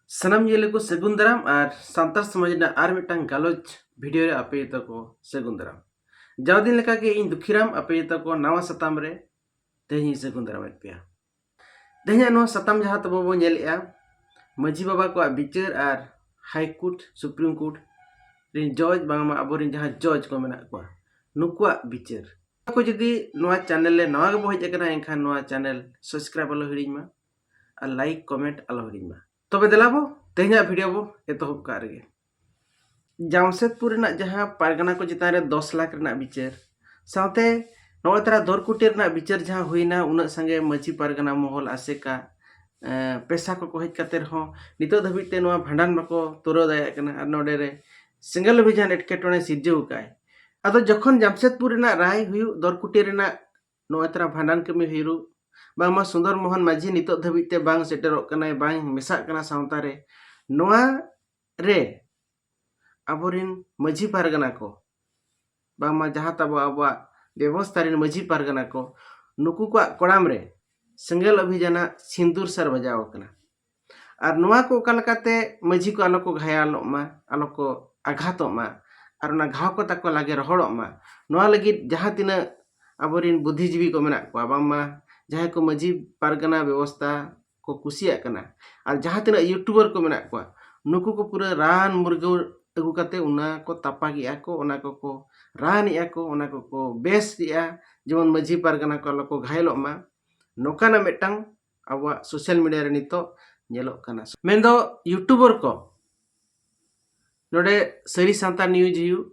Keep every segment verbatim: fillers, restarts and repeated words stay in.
ᱥᱟᱱᱟᱢ ᱧᱮᱞ ᱠᱚ ᱥᱟᱹᱜᱩᱱ ᱫᱟᱨᱟᱢ ᱟᱨ ᱥᱟᱱᱛᱟᱲ ᱥᱚᱢᱟᱡᱽ ᱨᱮᱱᱟᱜ ᱟᱨ ᱢᱤᱫᱴᱟᱝ ᱜᱟᱞᱚᱪ ᱵᱷᱤᱰᱤᱭᱳ ᱨᱮ ᱟᱯᱮ ᱡᱚᱛᱚ ᱠᱚ ᱥᱟᱹᱜᱩᱱ ᱫᱟᱨᱟᱢ᱾ ᱡᱟᱣ ᱫᱤᱱ ᱞᱮᱠᱟᱜᱮ ᱤᱧ ᱫᱩᱠᱷᱤᱨᱟᱢ ᱟᱯᱮ ᱡᱚᱛᱚ ᱠᱚ ᱱᱟᱣᱟ ᱥᱟᱛᱟᱢ ᱨᱮ ᱛᱮᱦᱮᱧ ᱤᱧ ᱥᱟᱹᱜᱩᱱ ᱫᱟᱨᱟᱢᱮᱫ ᱯᱮᱭᱟ᱾ ᱛᱮᱦᱮᱧᱟᱜ ᱱᱚᱣᱟ ᱥᱟᱛᱟᱢ ᱡᱟᱦᱟᱸ ᱛᱟᱵᱚ ᱵᱚ ᱧᱮᱞᱮᱜᱼᱟ, ᱢᱟᱹᱡᱷᱤ ᱵᱟᱵᱟ ᱠᱚᱣᱟᱜ ᱵᱤᱪᱟᱹᱨ ᱟᱨ ᱦᱟᱭ ᱠᱳᱨᱴ, ᱥᱩᱯᱨᱤᱢ ᱠᱳᱨᱴ ᱨᱮᱱ ᱡᱚᱡᱽ, ᱵᱟᱝᱢᱟ ᱟᱵᱚᱨᱮᱱ ᱡᱟᱦᱟᱸ ᱡᱚᱡᱽ ᱠᱚ ᱢᱮᱱᱟᱜ ᱠᱚᱣᱟ, ᱱᱩᱠᱩᱣᱟᱜ ᱵᱤᱪᱟᱹᱨ᱾ ᱚᱠᱚᱭ ᱡᱩᱫᱤ ᱱᱚᱣᱟ ᱪᱮᱱᱮᱞ ᱨᱮ ᱱᱟᱣᱟ ᱜᱮᱵᱚ ᱦᱮᱡ ᱟᱠᱟᱱᱟ, ᱮᱱᱠᱷᱟᱱ ᱱᱚᱣᱟ ᱪᱮᱱᱮᱞ ᱥᱟᱵᱥᱠᱨᱟᱭᱤᱵ ᱟᱞᱚ ᱦᱤᱲᱤᱧ ᱢᱟ ᱟᱨ ᱞᱟᱭᱤᱠ ᱠᱚᱢᱮᱱᱴ ᱟᱞᱚ ᱦᱤᱲᱤᱧ ᱢᱟ᱾ ᱛᱚᱵᱮ ᱫᱮᱞᱟ ᱵᱚ ᱛᱮᱦᱮᱧᱟᱜ ᱵᱷᱤᱰᱤᱭᱳ ᱵᱚ ᱮᱛᱚᱦᱚᱵ ᱠᱟᱜ ᱨᱮᱜᱮ᱾ ᱡᱟᱢᱥᱮᱫᱽᱯᱩᱨ ᱨᱮᱱᱟᱜ ᱡᱟᱦᱟᱸ ᱯᱟᱨᱜᱟᱱᱟ ᱠᱚ ᱪᱮᱛᱟᱱ ᱨᱮ ᱫᱚᱥ ᱞᱟᱠᱷ ᱨᱮᱱᱟᱜ ᱵᱤᱪᱟᱹᱨ, ᱥᱟᱶᱛᱮ ᱱᱚᱜᱼᱚᱭ ᱛᱟᱨᱟ ᱫᱚᱨᱠᱩᱴᱤ ᱨᱮᱱᱟᱜ ᱵᱤᱪᱟᱹᱨ ᱡᱟᱦᱟᱸ ᱦᱩᱭᱱᱟ, ᱩᱱᱟᱹᱜ ᱥᱟᱸᱜᱮ ᱢᱟᱹᱡᱷᱤ ᱯᱟᱨᱜᱟᱱᱟ ᱢᱚᱦᱚᱞ, ᱟᱥᱮᱠᱟ, ᱮᱸ, ᱯᱮᱥᱟ ᱠᱚᱠᱚ ᱦᱮᱡ ᱠᱟᱛᱮ ᱨᱮᱦᱚᱸ ᱱᱤᱛᱚᱜ ᱫᱷᱟᱹᱵᱤᱡ ᱛᱮ ᱱᱚᱣᱟ ᱵᱷᱟᱸᱰᱟᱱ ᱵᱟᱠᱚ ᱛᱩᱨᱟᱹᱣ ᱫᱟᱲᱮᱭᱟᱜ ᱠᱟᱱᱟ᱾ ᱟᱨ ᱱᱚᱰᱮ ᱨᱮ ᱥᱮᱸᱜᱮᱞ ᱚᱵᱷᱤᱡᱟᱱ ᱮᱴᱠᱮᱴᱚᱬᱮ ᱥᱤᱨᱡᱟᱹᱣ ᱟᱠᱟᱫᱼᱟᱭ᱾ ᱟᱫᱚ ᱡᱚᱠᱷᱚᱱ ᱡᱟᱢᱥᱮᱫᱽᱯᱩᱨ ᱨᱮᱱᱟᱜ ᱨᱟᱭ ᱦᱩᱭᱩᱜ, ᱫᱚᱨᱠᱩᱴᱤ ᱨᱮᱱᱟᱜ ᱱᱚᱜᱼᱚᱭ ᱛᱟᱨᱟ ᱵᱷᱟᱸᱰᱟᱱ ᱠᱟᱹᱢᱤ ᱦᱩᱭᱩᱜ, ᱵᱟᱝᱢᱟ ᱥᱩᱱᱫᱚᱨ ᱢᱳᱦᱚᱱ ᱢᱟᱹᱡᱷᱤ ᱱᱤᱛᱚᱜ ᱫᱷᱟᱹᱵᱤᱡ ᱛᱮ ᱵᱟᱝ ᱥᱮᱴᱮᱨᱚᱜ ᱠᱟᱱᱟᱭ, ᱵᱟᱝ ᱢᱮᱥᱟᱜ ᱠᱟᱱᱟ ᱥᱟᱶᱛᱟ ᱨᱮ, ᱱᱚᱣᱟ ᱨᱮ ᱟᱵᱚᱨᱮᱱ ᱢᱟᱹᱡᱷᱤ ᱯᱟᱨᱜᱟᱱᱟ ᱠᱚ, ᱵᱟᱝᱢᱟ ᱡᱟᱦᱟᱸ ᱛᱟᱵᱚ ᱟᱵᱚᱣᱟᱜ ᱵᱮᱵᱚᱥᱛᱷᱟ ᱨᱮᱱ ᱢᱟᱹᱡᱷᱤ ᱯᱟᱨᱜᱟᱱᱟ ᱠᱚ, ᱱᱩᱠᱩ ᱠᱚᱣᱟᱜ ᱠᱚᱲᱟᱢ ᱨᱮ ᱥᱮᱸᱜᱮᱞ ᱚᱵᱷᱤᱡᱟᱱᱟᱜ ᱥᱤᱸᱫᱩᱨ ᱥᱟᱨ ᱵᱟᱡᱟᱣ ᱟᱠᱟᱱᱟ᱾ ᱟᱨ ᱱᱚᱣᱟ ᱠᱚ ᱚᱠᱟ ᱞᱮᱠᱟᱛᱮ ᱢᱟᱹᱡᱷᱤ ᱠᱚ ᱟᱞᱚ ᱠᱚ ᱜᱷᱟᱭᱟᱞᱚᱜ ᱢᱟ, ᱟᱞᱚ ᱠᱚ ᱟᱜᱷᱟᱛᱚᱜ ᱢᱟ, ᱟᱨ ᱚᱱᱟ ᱜᱷᱟᱣ ᱠᱚ ᱛᱟᱠᱚ ᱞᱟᱜᱮ ᱨᱚᱦᱚᱲᱚᱜ ᱢᱟ, ᱱᱚᱣᱟ ᱞᱟᱹᱜᱤᱫ ᱡᱟᱦᱟᱸ ᱛᱤᱱᱟᱹᱜ ᱟᱵᱚᱨᱮᱱ ᱵᱩᱫᱽᱫᱷᱤᱡᱤᱵᱤ ᱠᱚ ᱢᱮᱱᱟᱜ ᱠᱚᱣᱟ, ᱵᱟᱝᱢᱟ ᱡᱟᱦᱟᱸᱭ ᱠᱚ ᱢᱟᱹᱡᱷᱤ ᱯᱟᱨᱜᱟᱱᱟ ᱵᱮᱵᱚᱥᱛᱷᱟ ᱠᱚ ᱠᱩᱥᱤᱭᱟᱜ ᱠᱟᱱᱟ, ᱟᱨ ᱡᱟᱦᱟᱸ ᱛᱤᱱᱟᱹᱜ ᱭᱩᱴᱩᱵᱟᱨ ᱠᱚ ᱢᱮᱱᱟᱜ ᱠᱚᱣᱟ, ᱱᱩᱠᱩ ᱠᱚ ᱯᱩᱨᱟᱹ ᱨᱟᱱ ᱢᱩᱨᱜᱟᱹᱣ ᱟᱹᱜᱩ ᱠᱟᱛᱮ ᱚᱱᱟ ᱠᱚ ᱛᱟᱯᱟᱜᱮᱜᱼᱟ ᱠᱚ, ᱚᱱᱟ ᱠᱚᱠᱚ ᱨᱟᱱᱮᱜᱼᱟ ᱠᱚ, ᱚᱱᱟ ᱠᱚᱠᱚ ᱵᱮᱥᱮᱜᱼᱟ, ᱡᱮᱢᱚᱱ ᱢᱟᱹᱡᱷᱤ ᱯᱟᱨᱜᱟᱱᱟ ᱠᱚ ᱟᱞᱚ ᱠᱚ ᱜᱷᱟᱭᱮᱞᱚᱜ ᱢᱟ᱾ ᱱᱚᱝᱠᱟᱱᱟᱜ ᱢᱤᱫᱴᱟᱝ ᱟᱵᱚᱣᱟᱜ ᱥᱳᱥᱟᱞ ᱢᱤᱰᱤᱭᱟ ᱨᱮ ᱱᱤᱛᱚᱜ ᱧᱮᱞᱚᱜ ᱠᱟᱱᱟ᱾ ᱢᱮᱱᱫᱚ ᱭᱩᱴᱩᱵᱟᱨ ᱠᱚ, ᱱᱚᱰᱮ ᱥᱟᱹᱨᱤ ᱥᱟᱱᱛᱟᱲ ᱱᱤᱭᱩᱡᱽ ᱦᱩᱭᱩᱜ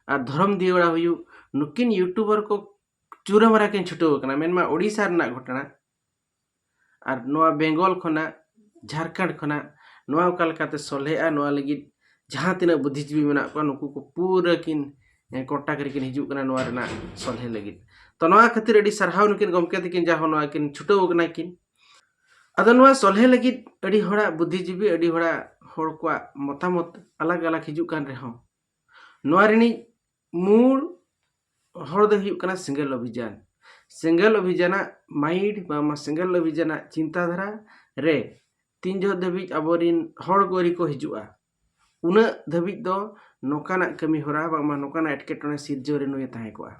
ᱟᱨ ᱫᱷᱚᱨᱚᱢ ᱫᱤᱭᱟᱹᱲᱟ ᱦᱩᱭᱩᱜ, ᱱᱩᱠᱤᱱ ᱭᱩᱴᱩᱵᱟᱨ ᱠᱚ ᱪᱩᱨᱟᱹᱢᱟᱨᱟ ᱠᱤᱱ ᱪᱷᱩᱴᱟᱹᱣ ᱟᱠᱟᱱᱟ᱾ ᱢᱮᱱᱢᱟ ᱳᱰᱤᱥᱟ ᱨᱮᱱᱟᱜ ᱜᱷᱚᱴᱚᱱᱟ ᱟᱨ ᱱᱚᱣᱟ ᱵᱮᱝᱜᱚᱞ ᱠᱷᱚᱱᱟᱜ, ᱡᱷᱟᱲᱠᱷᱚᱸᱰ ᱠᱷᱚᱱᱟᱜ ᱱᱚᱣᱟ ᱚᱠᱟ ᱞᱮᱠᱟᱛᱮ ᱥᱚᱞᱦᱮᱜᱼᱟ, ᱱᱚᱣᱟ ᱞᱟᱹᱜᱤᱫ ᱡᱟᱦᱟᱸ ᱛᱤᱱᱟᱹᱜ ᱵᱩᱫᱽᱫᱷᱤᱡᱤᱵᱤ ᱢᱮᱱᱟᱜ ᱠᱚᱣᱟ, ᱱᱩᱠᱩ ᱠᱚ ᱯᱩᱨᱟᱹ ᱠᱤᱱ, ᱮ, ᱠᱚᱱᱴᱟᱠᱴ ᱨᱮᱠᱤᱱ ᱦᱤᱡᱩᱜ ᱠᱟᱱᱟ ᱱᱚᱣᱟ ᱨᱮᱱᱟᱜ ᱥᱚᱞᱦᱮ ᱞᱟᱹᱜᱤᱫ᱾ ᱛᱚ, ᱱᱚᱣᱟ ᱠᱷᱟᱹᱛᱤᱨ ᱟᱹᱰᱤ ᱥᱟᱨᱦᱟᱣ ᱱᱩᱠᱤᱱ ᱜᱚᱢᱠᱮ ᱛᱟᱹᱠᱤᱱ ᱡᱟᱦᱟᱸ ᱱᱚᱣᱟ ᱠᱤᱱ ᱪᱷᱩᱴᱟᱹᱣ ᱠᱟᱱᱟ ᱠᱤᱱ᱾ ᱟᱫᱚ ᱱᱚᱣᱟ ᱥᱚᱞᱦᱮ ᱞᱟᱹᱜᱤᱫ ᱟᱹᱰᱤ ᱦᱚᱲᱟᱜ ᱵᱩᱫᱽᱫᱷᱤᱡᱤᱵᱤ, ᱟᱹᱰᱤ ᱦᱚᱲᱟᱜ, ᱦᱚᱲ ᱠᱚᱣᱟᱜ ᱢᱚᱛᱟᱢᱚᱛ ᱟᱞᱟᱜᱽ ᱟᱞᱟᱜᱽ ᱦᱤᱡᱩᱜ ᱠᱟᱱ ᱨᱮᱦᱚᱸ, ᱱᱚᱣᱟ ᱨᱤᱱᱤᱡ ᱢᱩᱞ ᱦᱚᱲ ᱫᱚᱭ ᱦᱩᱭᱩᱜ ᱠᱟᱱᱟ ᱥᱮᱸᱜᱮᱞ ᱚᱵᱷᱤᱡᱟᱱ᱾ ᱥᱮᱸᱜᱮᱞ ᱚᱵᱷᱤᱡᱟᱱᱟᱜ ᱢᱟᱭᱤᱱᱰ, ᱵᱟᱝᱢᱟ ᱥᱮᱸᱜᱮᱞ ᱚᱵᱷᱤᱡᱟᱱᱟᱜ ᱪᱤᱱᱛᱟᱹ ᱫᱷᱟᱨᱟ ᱨᱮ ᱛᱤᱱ ᱡᱚᱦᱚᱜ ᱫᱷᱟᱹᱵᱤᱡ ᱟᱵᱚᱨᱤᱱ ᱦᱚᱲ ᱠᱚ ᱟᱹᱣᱨᱤ ᱠᱚ ᱦᱤᱡᱩᱜᱼᱟ, ᱩᱱᱟᱹᱜ ᱫᱷᱟᱹᱵᱤᱡ ᱫᱚ ᱱᱚᱝᱠᱟᱱᱟᱜ ᱠᱟᱹᱢᱤ ᱦᱚᱨᱟ ᱵᱟᱝᱢᱟ ᱱᱚᱝᱠᱟᱱᱟᱜ ᱮᱴᱠᱮᱴᱚᱬᱮ ᱥᱤᱨᱡᱟᱹᱣ ᱨᱮ ᱱᱩᱭᱮ ᱛᱟᱦᱮᱸ ᱠᱚᱜᱼᱟ᱾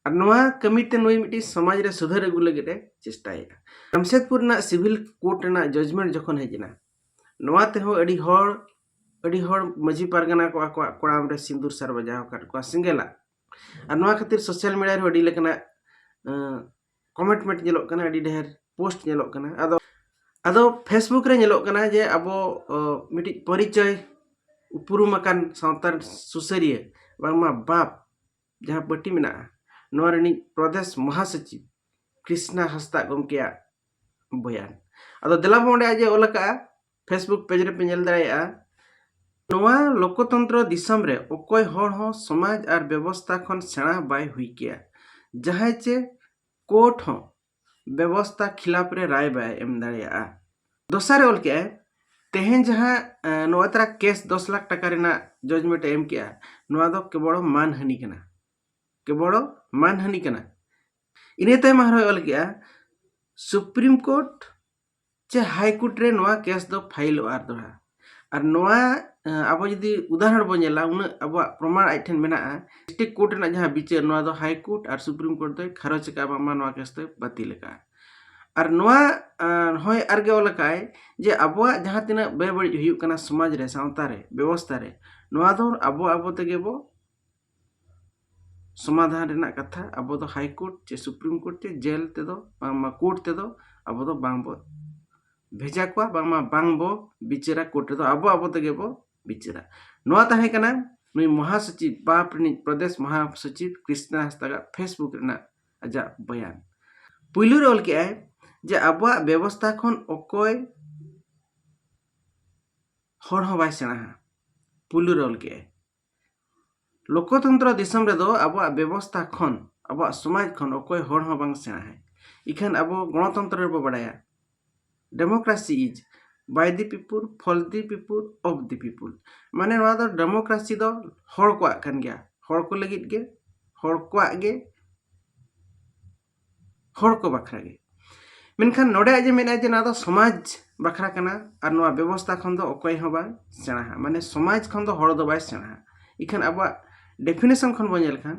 ᱟᱨ ᱱᱚᱣᱟ ᱠᱟᱹᱢᱤᱛᱮ ᱱᱩᱭ ᱢᱤᱫᱴᱤᱡ ᱥᱚᱢᱟᱡᱽ ᱨᱮ ᱥᱩᱫᱷᱟᱹᱨ ᱟᱹᱜᱩ ᱞᱟᱹᱜᱤᱫ ᱮ ᱪᱮᱥᱴᱟᱭᱮᱫᱼᱟ᱾ ᱡᱟᱢᱥᱮᱫᱽᱯᱩᱨ ᱨᱮᱱᱟᱜ ᱥᱤᱵᱷᱤᱞ ᱠᱳᱨᱴ ᱨᱮᱱᱟᱜ ᱡᱟᱡᱽᱢᱮᱱᱴ ᱡᱚᱠᱷᱚᱱ ᱦᱮᱡ ᱮᱱᱟ, ᱱᱚᱣᱟ ᱛᱮᱦᱚᱸ ᱟᱹᱰᱤ ᱦᱚᱲ ᱟᱹᱰᱤ ᱦᱚᱲ ᱢᱟᱹᱡᱷᱤ ᱯᱟᱨᱜᱟᱱᱟ ᱠᱚ ᱟᱠᱚᱣᱟᱜ ᱠᱚᱲᱟᱢ ᱨᱮ ᱥᱤᱸᱫᱩᱨ ᱥᱟᱨ ᱵᱟᱡᱟᱣ ᱟᱠᱟᱫ ᱠᱚᱣᱟ ᱥᱮᱸᱜᱮᱞᱟᱜ᱾ ᱟᱨ ᱱᱚᱣᱟ ᱠᱷᱟᱹᱛᱤᱨ ᱥᱳᱥᱟᱞ ᱢᱤᱰᱤᱭᱟ ᱨᱮᱦᱚᱸ ᱟᱹᱰᱤ ᱞᱮᱠᱟᱱᱟᱜ ᱠᱚᱢᱮᱱᱴᱢᱮᱱᱴ ᱧᱮᱞᱚᱜ ᱠᱟᱱᱟ, ᱟᱹᱰᱤ ᱰᱷᱮᱨ ᱯᱳᱥᱴ ᱧᱮᱞᱚᱜ ᱠᱟᱱᱟ᱾ ᱟᱫᱚ ᱟᱫᱚ ᱯᱷᱮᱥᱵᱩᱠ ᱨᱮ ᱧᱮᱞᱚᱜ ᱠᱟᱱᱟ ᱡᱮ ᱟᱵᱚ ᱚ, ᱢᱤᱫᱴᱤᱡ ᱯᱚᱨᱤᱪᱚᱭ ᱩᱯᱨᱩᱢ ᱟᱠᱟᱱ ᱥᱟᱶᱛᱟ ᱥᱩᱥᱟᱹᱨᱤᱭᱟᱹ ᱵᱟᱝᱢᱟ ᱵᱟᱯ ᱡᱟᱦᱟᱸ ᱯᱟᱹᱴᱤ ᱢᱮᱱᱟᱜᱼᱟ, ᱱᱚᱣᱟ ᱨᱤᱱᱤᱡ ᱯᱨᱚᱫᱮᱥ ᱢᱚᱦᱟᱥᱚᱪᱤᱵᱽ ᱠᱨᱤᱥᱱᱟ ᱦᱟᱸᱥᱫᱟ ᱜᱚᱢᱠᱮᱭᱟᱜ ᱵᱚᱭᱟᱱ᱾ ᱟᱫᱚ ᱫᱮᱞᱟ ᱵᱚᱱ ᱚᱸᱰᱮ ᱟᱡ ᱮ ᱚᱞ ᱟᱠᱟᱫᱼᱟ, ᱯᱷᱮᱥᱵᱩᱠ ᱯᱮᱡᱽ ᱨᱮᱯᱮ ᱧᱮᱞ ᱫᱟᱲᱮᱭᱟᱜᱼᱟ᱾ ᱱᱚᱣᱟ ᱞᱳᱠᱚᱛᱚᱱᱛᱨᱚ ᱫᱤᱥᱚᱢ ᱨᱮ ᱚᱠᱚᱭ ᱦᱚᱲ ᱦᱚᱸ ᱥᱚᱢᱟᱡᱽ ᱟᱨ ᱵᱮᱵᱚᱥᱛᱷᱟ ᱠᱷᱚᱱ ᱥᱮᱬᱟ ᱵᱟᱭ ᱦᱩᱭ ᱠᱮᱭᱟ, ᱡᱟᱦᱟᱸᱭ ᱪᱮ ᱠᱳᱨᱴ ᱦᱚᱸ ᱵᱮᱵᱚᱥᱛᱷᱟ ᱠᱷᱤᱞᱟᱯ ᱨᱮ ᱨᱟᱭ ᱵᱟᱭ ᱮᱢ ᱫᱟᱲᱮᱭᱟᱜᱼᱟ᱾ ᱫᱚᱥᱟᱨ ᱮ ᱚᱞ ᱠᱮᱜᱼᱟᱭ, ᱛᱮᱦᱮᱧ ᱡᱟᱦᱟᱸ ᱮ, ᱱᱚᱣᱟ ᱛᱟᱨᱟ ᱠᱮᱥ ᱫᱚᱥ ᱞᱟᱠᱷ ᱴᱟᱠᱟ ᱨᱮᱱᱟᱜ ᱡᱟᱡᱽᱢᱮᱱᱴ ᱮ ᱮᱢ ᱠᱮᱜᱼᱟ, ᱱᱚᱣᱟ ᱫᱚ ᱠᱮᱵᱚᱲ ᱢᱟᱱᱦᱟᱹᱱᱤ ᱠᱟᱱᱟ, ᱠᱮᱵᱚᱲ ᱢᱟᱱᱦᱟᱹᱱᱤ ᱠᱟᱱᱟ᱾ ᱤᱱᱟᱹ ᱛᱟᱭᱚᱢ ᱟᱨᱦᱚᱸᱭ ᱚᱞ ᱠᱮᱜᱼᱟ, ᱥᱩᱯᱨᱤᱢ ᱠᱳᱨᱴ ᱪᱮ ᱦᱟᱭ ᱠᱳᱨᱴ ᱨᱮ ᱱᱚᱣᱟ ᱠᱮᱥ ᱫᱚ ᱯᱷᱟᱭᱤᱞᱚᱜᱼᱟ ᱟᱨ ᱫᱚᱦᱲᱟ᱾ ᱟᱨ ᱱᱚᱣᱟ ᱮ, ᱟᱵᱚ ᱡᱩᱫᱤ ᱩᱫᱟᱦᱚᱨᱚᱱ ᱵᱚᱱ ᱧᱮᱞᱟ, ᱩᱱᱟᱹᱜ ᱟᱵᱚᱣᱟᱜ ᱯᱨᱚᱢᱟᱱ ᱟᱡ ᱴᱷᱮᱱ ᱢᱮᱱᱟᱜᱼᱟ᱾ ᱰᱤᱥᱴᱨᱤᱠᱴ ᱠᱳᱨᱴ ᱨᱮᱱᱟᱜ ᱡᱟᱦᱟᱸ ᱵᱤᱪᱟᱹᱨ, ᱱᱚᱣᱟ ᱫᱚ ᱦᱟᱭ ᱠᱳᱨᱴ ᱟᱨ ᱥᱩᱯᱨᱤᱢ ᱠᱳᱨᱴ ᱫᱚᱭ ᱠᱷᱟᱨᱚᱪ ᱟᱠᱟᱫᱼᱟ, ᱵᱟᱝᱢᱟ ᱱᱚᱣᱟ ᱠᱮᱥ ᱫᱚᱭ ᱵᱟᱹᱛᱤᱞ ᱟᱠᱟᱫᱼᱟ᱾ ᱟᱨ ᱱᱚᱣᱟ ᱮ, ᱦᱚᱸᱭ ᱟᱨᱜᱮ ᱚᱞ ᱟᱠᱟᱫᱼᱟᱭ ᱡᱮ ᱟᱵᱚᱣᱟᱜ ᱡᱟᱦᱟᱸ ᱛᱤᱱᱟᱹᱜ ᱵᱮᱵᱟᱹᱲᱤᱡ ᱦᱩᱭᱩᱜ ᱠᱟᱱᱟ ᱥᱚᱢᱟᱡᱽ ᱨᱮ, ᱥᱟᱶᱛᱟ ᱨᱮ, ᱵᱮᱵᱚᱥᱛᱷᱟ ᱨᱮ, ᱱᱚᱣᱟ ᱫᱚ ᱟᱵᱚ ᱟᱵᱚ ᱛᱮᱜᱮ ᱵᱚ ᱥᱚᱢᱟᱫᱷᱟᱱ ᱨᱮᱱᱟᱜ ᱠᱟᱛᱷᱟ ᱟᱵᱚ ᱫᱚ ᱦᱟᱭ ᱠᱳᱨᱴ ᱪᱮ ᱥᱩᱯᱨᱤᱢ ᱠᱳᱨᱴ ᱪᱮ ᱡᱮᱞ ᱛᱮᱫᱚ ᱵᱟᱝᱢᱟ ᱠᱳᱨᱴ ᱛᱮᱫᱚ ᱟᱵᱚ ᱫᱚ ᱵᱟᱝ ᱵᱚ ᱵᱷᱮᱡᱟ ᱠᱚᱣᱟ, ᱵᱟᱝᱢᱟ ᱵᱟᱝ ᱵᱚ ᱵᱤᱪᱟᱹᱨᱟ ᱠᱳᱨᱴ ᱨᱮᱫᱚ, ᱟᱵᱚ ᱟᱵᱚ ᱛᱮᱜᱮ ᱵᱚ ᱵᱤᱪᱟᱹᱨᱟ᱾ ᱱᱚᱣᱟ ᱛᱟᱦᱮᱸ ᱠᱟᱱᱟ ᱱᱩᱭ ᱢᱚᱦᱟᱥᱚᱪᱤᱵᱽ, ᱵᱟᱯ ᱨᱤᱱᱤᱡ ᱯᱨᱚᱫᱮᱥ ᱢᱚᱦᱟᱥᱚᱪᱤᱵᱽ ᱠᱨᱤᱥᱱᱟ ᱦᱟᱸᱥᱫᱟᱜᱟᱜ ᱯᱷᱮᱥᱵᱩᱠ ᱨᱮᱱᱟᱜ ᱟᱡᱟᱜ ᱵᱚᱭᱟᱱ᱾ ᱯᱩᱭᱞᱩ ᱨᱮ ᱚᱞ ᱠᱮᱜᱼᱟᱭ ᱡᱮ ᱟᱵᱚᱣᱟᱜ ᱵᱮᱵᱚᱥᱛᱷᱟ ᱠᱷᱚᱱ ᱚᱠᱚᱭ ᱦᱚᱲ ᱦᱚᱸ ᱵᱟᱭ ᱥᱮᱬᱟᱦᱟ᱾ ᱯᱩᱭᱞᱩ ᱨᱮ ᱚᱞ ᱠᱮᱜᱼᱟᱭ, ᱞᱳᱠᱚᱛᱚᱱᱛᱨᱚ ᱫᱤᱥᱚᱢ ᱨᱮᱫᱚ ᱟᱵᱚᱣᱟᱜ ᱵᱮᱵᱚᱥᱛᱷᱟ ᱠᱷᱚᱱ, ᱟᱵᱚᱣᱟᱜ ᱥᱚᱢᱟᱡᱽ ᱠᱷᱚᱱ ᱚᱠᱚᱭ ᱦᱚᱲ ᱦᱚᱸ ᱵᱟᱝ ᱥᱮᱬᱟᱦᱟᱭ᱾ ᱤᱠᱷᱟᱹᱱ ᱟᱵᱚ ᱜᱚᱬᱚᱛᱚᱱᱛᱨᱚ ᱨᱮᱵᱚ ᱵᱟᱲᱟᱭᱟ, democracy is by the people, for the people, of the people᱾ ᱢᱟᱱᱮ ᱱᱚᱣᱟ ᱫᱚ ᱰᱮᱢᱳᱠᱨᱟᱥᱤ ᱫᱚ ᱦᱚᱲ ᱠᱚᱣᱟᱜ ᱠᱟᱱ ᱜᱮᱭᱟ, ᱦᱚᱲ ᱠᱚ ᱞᱟᱹᱜᱤᱫ ᱜᱮ, ᱦᱚᱲ ᱠᱚᱣᱟᱜ ᱜᱮ, ᱦᱚᱲ ᱠᱚ ᱵᱟᱠᱷᱨᱟ ᱜᱮ᱾ ᱢᱮᱱᱠᱷᱟᱱ ᱱᱚᱰᱮ ᱟᱡ ᱮ ᱢᱮᱱᱮᱫᱼᱟ ᱡᱮ ᱱᱚᱣᱟ ᱫᱚ ᱥᱚᱢᱟᱡᱽ ᱵᱟᱠᱷᱨᱟ ᱠᱟᱱᱟ, ᱟᱨ ᱱᱚᱣᱟ ᱵᱮᱵᱚᱥᱛᱷᱟ ᱠᱷᱚᱱ ᱫᱚ ᱚᱠᱚᱭ ᱦᱚᱸ ᱵᱟᱭ ᱥᱮᱬᱟᱦᱟ, ᱢᱟᱱᱮ ᱥᱚᱢᱟᱡᱽ ᱠᱷᱚᱱ ᱫᱚ ᱦᱚᱲ ᱫᱚ ᱵᱟᱭ ᱥᱮᱬᱟᱦᱟ᱾ ᱤᱠᱷᱟᱹᱱ ᱟᱵᱚᱣᱟᱜ ᱰᱮᱯᱷᱤᱱᱮᱥᱚᱱ ᱠᱷᱚᱱ ᱵᱚᱱ ᱧᱮᱞ ᱠᱷᱟᱱ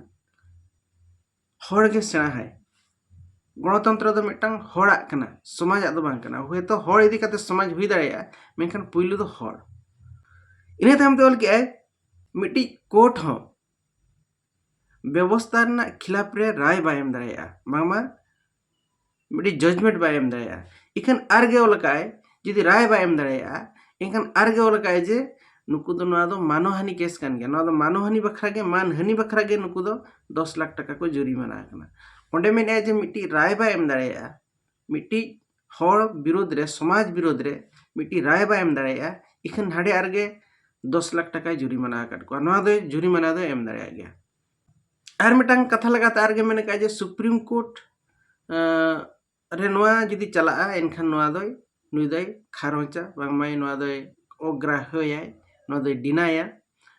ᱦᱚᱲ ᱜᱮ ᱥᱮᱬᱟᱦᱟᱭ᱾ ᱜᱚᱱᱚᱛᱚᱱᱛᱨᱚ ᱫᱚ ᱢᱤᱫᱴᱟᱝ ᱦᱚᱲᱟᱜ ᱠᱟᱱᱟ, ᱥᱚᱢᱟᱡᱟᱜ ᱫᱚ ᱵᱟᱝ ᱠᱟᱱᱟ᱾ ᱦᱚᱭᱛᱳ ᱦᱚᱲ ᱤᱫᱤ ᱠᱟᱛᱮ ᱥᱚᱢᱟᱡᱽ ᱦᱩᱭ ᱫᱟᱲᱮᱭᱟᱜᱼᱟ, ᱢᱮᱱᱠᱷᱟᱱ ᱯᱩᱭᱞᱩ ᱫᱚ ᱦᱚᱲ᱾ ᱤᱱᱟᱹ ᱛᱟᱭᱚᱢ ᱛᱮ ᱚᱞ ᱠᱮᱜᱼᱟᱭ, ᱢᱤᱫᱴᱤᱡ ᱠᱳᱨᱴ ᱦᱚᱸ ᱵᱮᱵᱚᱥᱛᱷᱟ ᱨᱮᱱᱟᱜ ᱠᱷᱤᱞᱟᱯ ᱨᱮ ᱨᱟᱭ ᱵᱟᱭ ᱮᱢ ᱫᱟᱲᱮᱭᱟᱜᱼᱟ, ᱵᱟᱝᱢᱟ ᱢᱤᱫᱴᱤᱡ ᱡᱟᱡᱽᱢᱮᱱᱴ ᱵᱟᱭ ᱮᱢ ᱫᱟᱲᱮᱭᱟᱜᱼᱟ᱾ ᱤᱠᱷᱟᱹᱱ ᱟᱨᱜᱮ ᱚᱞ ᱠᱟᱜᱼᱟᱭ, ᱡᱩᱫᱤ ᱨᱟᱭ ᱵᱟᱭ ᱮᱢ ᱫᱟᱲᱮᱭᱟᱜᱼᱟ, ᱮᱱᱠᱷᱟᱱ ᱟᱨᱜᱮ ᱚᱞ ᱠᱟᱜᱼᱟᱭ ᱡᱮ ᱱᱩᱠᱩ ᱫᱚ, ᱱᱚᱣᱟ ᱫᱚ ᱢᱟᱱᱚᱦᱟᱱᱤ ᱠᱮᱥ ᱠᱟᱱ ᱜᱮᱭᱟ, ᱱᱚᱣᱟ ᱫᱚ ᱢᱟᱱᱚᱦᱟᱱᱤ ᱵᱟᱠᱷᱨᱟ ᱜᱮ, ᱢᱟᱱᱦᱟᱹᱱᱤ ᱵᱟᱠᱷᱨᱟ ᱜᱮ ᱱᱩᱠᱩ ᱫᱚ ᱫᱚᱥ ᱞᱟᱠᱷ ᱴᱟᱠᱟ ᱠᱚ ᱡᱩᱨᱤᱢᱟᱱᱟ ᱟᱠᱟᱱᱟ᱾ ᱚᱸᱰᱮ ᱢᱮᱱᱮᱫᱼᱟᱭ ᱡᱮ ᱢᱤᱫᱴᱤᱡ ᱨᱟᱭ ᱵᱟᱭ ᱮᱢ ᱫᱟᱲᱮᱭᱟᱜᱼᱟ, ᱢᱤᱫᱴᱤᱡ ᱦᱚᱲ ᱵᱤᱨᱳᱫᱷ ᱨᱮ, ᱥᱚᱢᱟᱡᱽ ᱵᱤᱨᱳᱫᱷ ᱨᱮ ᱢᱤᱫᱴᱤᱡ ᱨᱟᱭ ᱵᱟᱭ ᱮᱢ ᱫᱟᱲᱮᱭᱟᱜᱼᱟ, ᱤᱠᱷᱟᱹᱱ ᱦᱟᱸᱰᱮ ᱟᱨᱜᱮ ᱫᱚᱥ ᱞᱟᱠᱷ ᱴᱟᱠᱟᱭ ᱡᱩᱨᱤᱢᱟᱱᱟ ᱟᱠᱟᱫ ᱠᱚᱣᱟ᱾ ᱱᱚᱣᱟ ᱫᱚ ᱡᱩᱨᱤᱢᱟᱱᱟ ᱫᱚᱭ ᱮᱢ ᱫᱟᱲᱮᱭᱟᱜ ᱜᱮᱭᱟ᱾ ᱟᱨ ᱢᱤᱫᱴᱟᱝ ᱠᱟᱛᱷᱟ ᱞᱮᱠᱟᱛᱮ ᱟᱨᱜᱮ ᱢᱮᱱ ᱠᱟᱜᱼᱟ ᱡᱮ ᱥᱩᱯᱨᱤᱢ ᱠᱳᱨᱴ, ᱟᱸ, ᱨᱮ ᱱᱚᱣᱟ ᱡᱩᱫᱤ ᱪᱟᱞᱟᱜᱼᱟ, ᱮᱱᱠᱷᱟᱱ ᱱᱚᱣᱟ ᱫᱚᱭ, ᱱᱩᱭ ᱫᱚᱭ ᱠᱷᱟᱨᱚᱪᱟ, ᱵᱟᱝᱢᱟ ᱱᱚᱣᱟ ᱫᱚᱭ ᱚᱜᱽᱨᱟᱦᱚᱭᱟᱭ, ᱱᱚᱣᱟ ᱫᱚᱭ ᱰᱤᱱᱟᱭᱟ᱾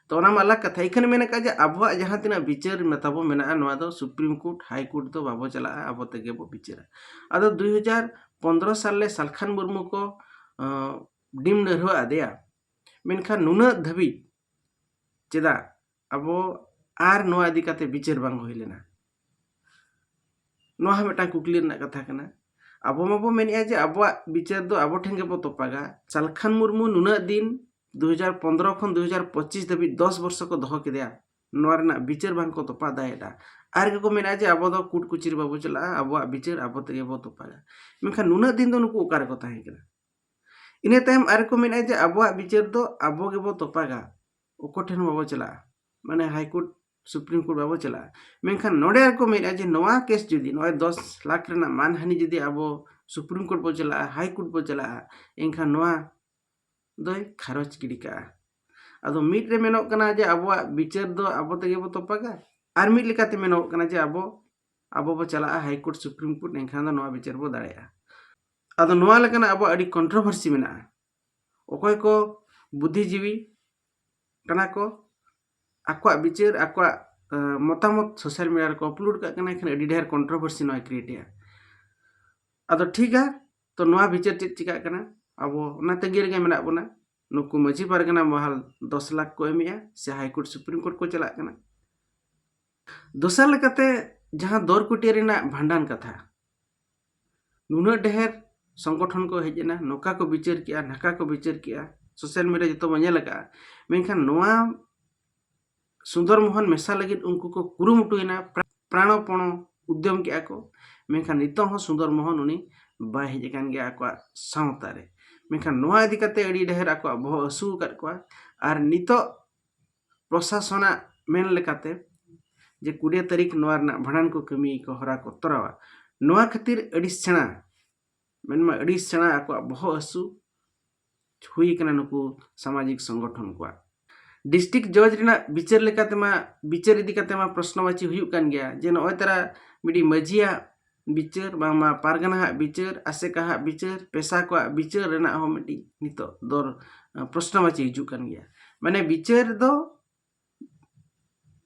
ᱛᱚ ᱚᱱᱟ ᱢᱟ ᱟᱞᱟᱜᱽ ᱠᱟᱛᱷᱟ᱾ ᱤᱠᱷᱟᱹᱱ ᱢᱮᱱ ᱠᱟᱜᱼᱟ ᱡᱮ ᱟᱵᱚᱣᱟᱜ ᱡᱟᱦᱟᱸ ᱛᱤᱱᱟᱹᱜ ᱵᱤᱪᱟᱹᱨ ᱛᱟᱵᱚ ᱢᱮᱱᱟᱜᱼᱟ, ᱱᱚᱣᱟ ᱫᱚ ᱥᱩᱯᱨᱤᱢ ᱠᱳᱨᱴ, ᱦᱟᱭ ᱠᱳᱨᱴ ᱫᱚ ᱵᱟᱵᱚ ᱪᱟᱞᱟᱜᱼᱟ, ᱟᱵᱚ ᱛᱮᱜᱮ ᱵᱚ ᱵᱤᱪᱟᱹᱨᱟ᱾ ᱟᱫᱚ ᱫᱩᱭ ᱦᱟᱡᱟᱨ ᱯᱚᱱᱫᱽᱨᱚ ᱥᱟᱞ ᱨᱮ ᱥᱟᱞᱠᱷᱟᱱ ᱢᱩᱨᱢᱩ ᱠᱚ, ᱟᱸ, ᱰᱤᱢ ᱰᱟᱹᱨᱦᱟᱹᱣ ᱟᱫᱮᱭᱟ, ᱢᱮᱱᱠᱷᱟᱱ ᱱᱩᱱᱟᱹᱜ ᱫᱷᱟᱹᱵᱤᱡ ᱪᱮᱫᱟᱜ ᱟᱵᱚ ᱟᱨ ᱱᱚᱣᱟ ᱤᱫᱤ ᱠᱟᱛᱮ ᱵᱤᱪᱟᱹᱨ ᱵᱟᱝ ᱦᱩᱭ ᱞᱮᱱᱟ? ᱱᱚᱣᱟ ᱦᱚᱸ ᱢᱤᱫᱴᱟᱝ ᱠᱩᱠᱞᱤ ᱨᱮᱱᱟᱜ ᱠᱟᱛᱷᱟ ᱠᱟᱱᱟ᱾ ᱟᱵᱚ ᱢᱟᱵᱚ ᱢᱮᱱᱮᱫᱼᱟ ᱡᱮ ᱟᱵᱚᱣᱟᱜ ᱵᱤᱪᱟᱹᱨ ᱫᱚ ᱟᱵᱚ ᱴᱷᱮᱱ ᱜᱮᱵᱚ ᱛᱚᱯᱟᱜᱟ᱾ ᱥᱟᱞᱠᱷᱟᱱ ᱢᱩᱨᱢᱩ ᱱᱩᱱᱟᱹᱜ ᱫᱤᱱ, ᱫᱩ ᱦᱟᱡᱟᱨ ᱯᱚᱱᱫᱽᱨᱚ ᱠᱷᱚᱱ ᱫᱩ ᱦᱟᱡᱟᱨ ᱯᱚᱸᱪᱤᱥ ᱫᱷᱟᱹᱵᱤᱡ ᱫᱚᱥ ᱵᱚᱨᱥᱚ ᱠᱚ ᱫᱚᱦᱚ ᱠᱮᱫᱮᱭᱟ, ᱱᱚᱣᱟ ᱨᱮᱱᱟᱜ ᱵᱤᱪᱟᱹᱨ ᱵᱟᱝ ᱠᱚ ᱛᱚᱯᱟ ᱫᱟᱲᱮᱭᱟᱫᱟ᱾ ᱟᱨ ᱜᱮᱠᱚ ᱢᱮᱱᱟ ᱡᱮ ᱟᱵᱚ ᱫᱚ ᱠᱳᱨᱴ ᱠᱚᱪᱟᱹᱨᱤ ᱵᱟᱵᱚ ᱪᱟᱞᱟᱜᱼᱟ, ᱟᱵᱚᱣᱟᱜ ᱵᱤᱪᱟᱹᱨ ᱟᱵᱚ ᱛᱮᱜᱮ ᱵᱚ ᱛᱚᱯᱟᱜᱟ᱾ ᱢᱮᱱᱠᱷᱟᱱ ᱱᱩᱱᱟᱹᱜ ᱫᱤᱱ ᱫᱚ ᱱᱩᱠᱩ ᱚᱠᱟ ᱨᱮᱠᱚ ᱛᱟᱦᱮᱸ ᱠᱟᱱᱟ? ᱤᱱᱟᱹ ᱛᱟᱭᱚᱢ ᱟᱨ ᱠᱚ ᱢᱮᱱᱟ ᱡᱮ ᱟᱵᱚᱣᱟᱜ ᱵᱤᱪᱟᱹᱨ ᱫᱚ ᱟᱵᱚ ᱜᱮᱵᱚ ᱛᱚᱯᱟᱜᱟ, ᱚᱠᱚᱭ ᱴᱷᱮᱱ ᱦᱚᱸ ᱵᱟᱵᱚ ᱪᱟᱞᱟᱜᱼᱟ, ᱢᱟᱱᱮ ᱦᱟᱭ ᱠᱳᱨᱴ, ᱥᱩᱯᱨᱤᱢ ᱠᱳᱨᱴ ᱵᱟᱵᱚ ᱪᱟᱞᱟᱜᱼᱟ᱾ ᱢᱮᱱᱠᱷᱟᱱ ᱱᱚᱰᱮ ᱟᱨ ᱠᱚ ᱢᱮᱱᱟ ᱡᱮ ᱱᱚᱣᱟ ᱠᱮᱥ ᱡᱩᱫᱤ, ᱱᱚᱜᱼᱚᱭ ᱫᱚᱥ ᱞᱟᱠᱷ ᱨᱮᱱᱟᱜ ᱢᱟᱱᱦᱟᱹᱱᱤ ᱡᱩᱫᱤ ᱟᱵᱚ ᱥᱩᱯᱨᱤᱢ ᱠᱳᱨᱴ ᱵᱚ ᱪᱟᱞᱟᱜᱼᱟ, ᱦᱟᱭ ᱠᱳᱨᱴ ᱵᱚ ᱪᱟᱞᱟᱜᱼᱟ, ᱮᱱᱠᱷᱟᱱ ᱱᱚᱣᱟ ᱫᱚᱭ ᱠᱷᱟᱨᱚᱪ ᱜᱤᱰᱤ ᱠᱟᱜᱼᱟ᱾ ᱟᱫᱚ ᱢᱤᱫ ᱨᱮ ᱢᱮᱱᱚᱜ ᱠᱟᱱᱟ ᱡᱮ ᱟᱵᱚᱣᱟᱜ ᱵᱤᱪᱟᱹᱨ ᱫᱚ ᱟᱵᱚ ᱛᱮᱜᱮ ᱵᱚ ᱛᱚᱯᱟᱜᱟ, ᱟᱨ ᱢᱤᱫ ᱞᱮᱠᱟᱛᱮ ᱢᱮᱱᱚᱜ ᱠᱟᱱᱟ ᱡᱮ ᱟᱵᱚ, ᱟᱵᱚ ᱵᱚ ᱪᱟᱞᱟᱜᱼᱟ ᱦᱟᱭ ᱠᱳᱨᱴ, ᱥᱩᱯᱨᱤᱢ ᱠᱳᱨᱴ, ᱮᱱᱠᱷᱟᱱ ᱫᱚ ᱱᱚᱣᱟ ᱵᱤᱪᱟᱹᱨ ᱵᱚ ᱫᱟᱲᱮᱭᱟᱜᱼᱟ᱾ ᱟᱫᱚ ᱱᱚᱣᱟ ᱞᱮᱠᱟᱱᱟᱜ ᱟᱵᱚᱣᱟᱜ ᱟᱹᱰᱤ ᱠᱚᱱᱴᱨᱳᱵᱷᱟᱨᱥᱤ ᱢᱮᱱᱟᱜᱼᱟ᱾ ᱚᱠᱚᱭ ᱠᱚ ᱵᱩᱫᱽᱫᱷᱤᱡᱤᱵᱤ ᱠᱟᱱᱟ ᱠᱚ, ᱟᱠᱚᱣᱟᱜ ᱵᱤᱪᱟᱹᱨ, ᱟᱠᱚᱣᱟᱜ, ᱟᱸ, ᱢᱚᱛᱟᱢᱚᱛ ᱥᱳᱥᱟᱞ ᱢᱤᱰᱤᱭᱟ ᱨᱮᱠᱚ ᱟᱯᱞᱳᱰ ᱠᱟᱜ ᱠᱟᱱᱟ, ᱮᱱᱠᱷᱟᱱ ᱟᱹᱰᱤ ᱰᱷᱮᱨ ᱠᱚᱱᱴᱨᱳᱵᱷᱟᱨᱥᱤ ᱱᱚᱣᱟ ᱠᱨᱤᱭᱮᱴ ᱮᱜᱼᱟ᱾ ᱟᱫᱚ ᱴᱷᱤᱠᱟ, ᱛᱚ ᱱᱚᱣᱟ ᱵᱤᱪᱟᱹᱨ ᱪᱮᱫ ᱪᱤᱠᱟᱹᱜ ᱠᱟᱱᱟ? ᱟᱵᱚ ᱚᱱᱟ ᱛᱟᱺᱜᱤ ᱨᱮᱜᱮ ᱢᱮᱱᱟᱜ ᱵᱚᱱᱟ᱾ ᱱᱩᱠᱩ ᱢᱟᱹᱡᱷᱤ ᱯᱟᱨᱜᱟᱱᱟ ᱢᱚᱦᱚᱞ ᱫᱚᱥ ᱞᱟᱠᱷ ᱠᱚ ᱮᱢᱮᱜᱼᱟ ᱥᱮ ᱦᱟᱭ ᱠᱳᱨᱴ ᱥᱩᱯᱨᱤᱢ ᱠᱳᱨᱴ ᱠᱚ ᱪᱟᱞᱟᱜ ᱠᱟᱱᱟ? ᱫᱚᱥᱟᱨ ᱞᱮᱠᱟᱛᱮ, ᱡᱟᱦᱟᱸ ᱫᱚᱨ ᱠᱩᱴᱤᱭᱟᱹ ᱨᱮᱱᱟᱜ ᱵᱷᱟᱸᱰᱟᱱ ᱠᱟᱛᱷᱟ, ᱱᱩᱱᱟᱹᱜ ᱰᱷᱮᱨ ᱥᱚᱝᱜᱚᱴᱷᱚᱱ ᱠᱚ ᱦᱮᱡ ᱮᱱᱟ, ᱱᱚᱝᱠᱟ ᱠᱚ ᱵᱤᱪᱟᱹᱨ ᱠᱮᱜᱼᱟ, ᱱᱷᱟᱠᱟ ᱠᱚ ᱵᱤᱪᱟᱹᱨ ᱠᱮᱜᱼᱟ, ᱥᱳᱥᱟᱞ ᱢᱤᱰᱤᱭᱟ ᱡᱚᱛᱚ ᱵᱚᱱ ᱧᱮᱞ ᱟᱠᱟᱜᱼᱟ᱾ ᱢᱮᱱᱠᱷᱟᱱ ᱱᱚᱣᱟ ᱥᱩᱱᱫᱚᱨ ᱢᱳᱦᱚᱱ ᱢᱮᱥᱟ ᱞᱟᱹᱜᱤᱫ ᱩᱱᱠᱩ ᱠᱚ ᱠᱩᱨᱩᱢᱩᱴᱩᱭᱮᱱᱟ, ᱯᱨᱟ-, ᱯᱨᱟᱬᱚᱯᱚᱬᱚ ᱩᱫᱽᱭᱚᱢ ᱠᱮᱜᱼᱟ ᱠᱚ᱾ ᱢᱮᱱᱠᱷᱟᱱ ᱱᱤᱛᱚᱜ ᱦᱚᱸ ᱥᱩᱱᱫᱚᱨ ᱢᱳᱦᱚᱱ ᱩᱱᱤ ᱵᱟᱭ ᱦᱮᱡ ᱟᱠᱟᱱ ᱜᱮᱭᱟ ᱟᱠᱚᱣᱟᱜ ᱥᱟᱶᱛᱟ ᱨᱮ᱾ ᱢᱮᱱᱠᱷᱟᱱ ᱱᱚᱣᱟ ᱤᱫᱤ ᱠᱟᱛᱮ ᱟᱹᱰᱤ ᱰᱷᱮᱨ ᱟᱠᱚᱣᱟᱜ ᱵᱚᱦᱚᱜ ᱦᱟᱹᱥᱩ ᱟᱠᱟᱫ ᱠᱚᱣᱟ᱾ ᱟᱨ ᱱᱤᱛᱚᱜ ᱯᱨᱚᱥᱟᱥᱚᱱᱟᱜ ᱢᱮᱱ ᱞᱮᱠᱟᱛᱮ ᱡᱮ ᱠᱩᱲᱤ ᱛᱟᱹᱨᱤᱠᱷ ᱱᱚᱣᱟ ᱨᱮᱱᱟᱜ ᱵᱷᱟᱸᱰᱟᱱ ᱠᱚ ᱠᱟᱹᱢᱤ ᱠᱚ ᱦᱚᱨᱟ ᱠᱚ ᱛᱚᱨᱟᱣᱟ, ᱱᱚᱣᱟ ᱠᱷᱟᱹᱛᱤᱨ ᱟᱹᱰᱤ ᱥᱮᱬᱟ, ᱢᱮᱱᱢᱟ ᱟᱹᱰᱤ ᱥᱮᱬᱟ ᱟᱠᱚᱣᱟᱜ ᱵᱚᱦᱚᱜ ᱦᱟᱹᱥᱩ ᱦᱩᱭ ᱟᱠᱟᱱᱟ ᱱᱩᱠᱩ ᱥᱟᱢᱟᱡᱤᱠ ᱥᱚᱝᱜᱚᱴᱷᱚᱱ ᱠᱚᱣᱟᱜ᱾ ᱰᱤᱥᱴᱨᱤᱠᱴ ᱡᱚᱡᱽ ᱨᱮᱱᱟᱜ ᱵᱤᱪᱟᱹᱨ ᱞᱮᱠᱟᱛᱮ ᱢᱟ, ᱵᱤᱪᱟᱹᱨ ᱤᱫᱤ ᱠᱟᱛᱮ ᱢᱟ ᱯᱨᱚᱥᱱᱚᱵᱟᱪᱤ ᱦᱩᱭᱩᱜ ᱠᱟᱱ ᱜᱮᱭᱟ ᱡᱮ ᱱᱚᱜᱼᱚᱭ ᱛᱟᱨᱟ ᱢᱤᱫᱴᱤᱡ ᱢᱟᱹᱡᱷᱤᱭᱟᱜ ᱵᱤᱪᱟᱹᱨ, ᱵᱟᱝᱢᱟ ᱯᱟᱨᱜᱟᱱᱟ ᱦᱟᱜ ᱵᱤᱪᱟᱹᱨ, ᱟᱥᱮᱠᱟ ᱦᱟᱜ ᱵᱤᱪᱟᱹᱨ, ᱯᱮᱥᱟ ᱠᱚᱣᱟᱜ ᱵᱤᱪᱟᱹᱨ ᱨᱮᱱᱟᱜ ᱦᱚᱸ ᱢᱤᱫᱴᱤᱡ ᱱᱤᱛᱚᱜ ᱫᱚᱨ, ᱯᱨᱚᱥᱱᱚᱵᱟᱪᱤ ᱦᱤᱡᱩᱜ ᱠᱟᱱ ᱜᱮᱭᱟ᱾ ᱢᱟᱱᱮ ᱵᱤᱪᱟᱹᱨ ᱫᱚ,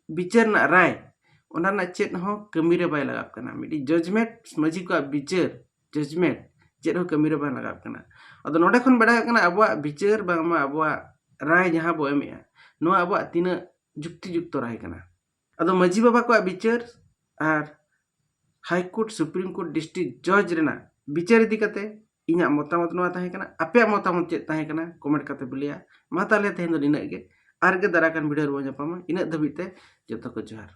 ᱵᱤᱪᱟᱹᱨ ᱨᱮᱱᱟᱜ ᱨᱟᱭ, ᱚᱱᱟ ᱨᱮᱱᱟᱜ ᱪᱮᱫ ᱦᱚᱸ ᱠᱟᱹᱢᱤ ᱨᱮ ᱵᱟᱭ ᱞᱟᱜᱟᱜ ᱠᱟᱱᱟ᱾ ᱢᱤᱫᱴᱤᱡ ᱡᱟᱡᱽᱢᱮᱱᱴ, ᱢᱟᱹᱡᱷᱤ ᱠᱚᱣᱟᱜ ᱵᱤᱪᱟᱹᱨ, ᱡᱟᱡᱽᱢᱮᱱᱴ ᱪᱮᱫ ᱦᱚᱸ ᱠᱟᱹᱢᱤ ᱨᱮ ᱵᱟᱝ ᱞᱟᱜᱟᱜ ᱠᱟᱱᱟ᱾ ᱟᱫᱚ ᱱᱚᱰᱮ ᱠᱷᱚᱱ ᱵᱟᱲᱟᱭᱚᱜ ᱠᱟᱱᱟ ᱟᱵᱚᱣᱟᱜ ᱵᱤᱪᱟᱹᱨ ᱵᱟᱝᱢᱟ ᱟᱵᱚᱣᱟᱜ ᱨᱟᱭ ᱡᱟᱦᱟᱸ ᱵᱚ ᱮᱢᱮᱜᱼᱟ, ᱱᱚᱣᱟ ᱟᱵᱚᱣᱟᱜ ᱛᱤᱱᱟᱹᱜ ᱡᱩᱠᱛᱤ ᱡᱩᱠᱛᱚ ᱨᱟᱭ ᱠᱟᱱᱟ᱾ ᱟᱫᱚ ᱢᱟᱹᱡᱷᱤ ᱵᱟᱵᱟ ᱠᱚᱣᱟᱜ ᱵᱤᱪᱟᱹᱨ ᱟᱨ high court, supreme court, district ᱡᱚᱡᱽ ᱨᱮᱱᱟᱜ ᱵᱤᱪᱟᱹᱨ ᱤᱫᱤ ᱠᱟᱛᱮ ᱤᱧᱟᱹᱜ ᱢᱚᱛᱟᱢᱚᱛ ᱱᱚᱣᱟ ᱛᱟᱦᱮᱸ ᱠᱟᱱᱟ᱾ ᱟᱯᱮᱭᱟᱜ ᱢᱚᱛᱟᱢᱚᱛ ᱪᱮᱫ ᱛᱟᱦᱮᱸ ᱠᱟᱱᱟ, ᱠᱚᱢᱮᱱᱴ ᱠᱟᱛᱮ ᱯᱮ ᱞᱟᱹᱭᱟ᱾ ᱢᱟ ᱛᱟᱦᱚᱞᱮ ᱛᱮᱦᱮᱧ ᱫᱚ ᱱᱤᱱᱟᱹᱜ ᱜᱮ, ᱟᱨ ᱜᱮ ᱫᱟᱨᱟᱭ ᱠᱟᱱ ᱵᱷᱤᱰᱤᱭᱳ ᱨᱮᱵᱚᱱ ᱧᱟᱯᱟᱢᱟ᱾ ᱤᱱᱟᱹᱜ ᱫᱷᱟᱹᱵᱤᱡ ᱛᱮ ᱡᱚᱛᱚ ᱠᱚ ᱡᱚᱦᱟᱨ᱾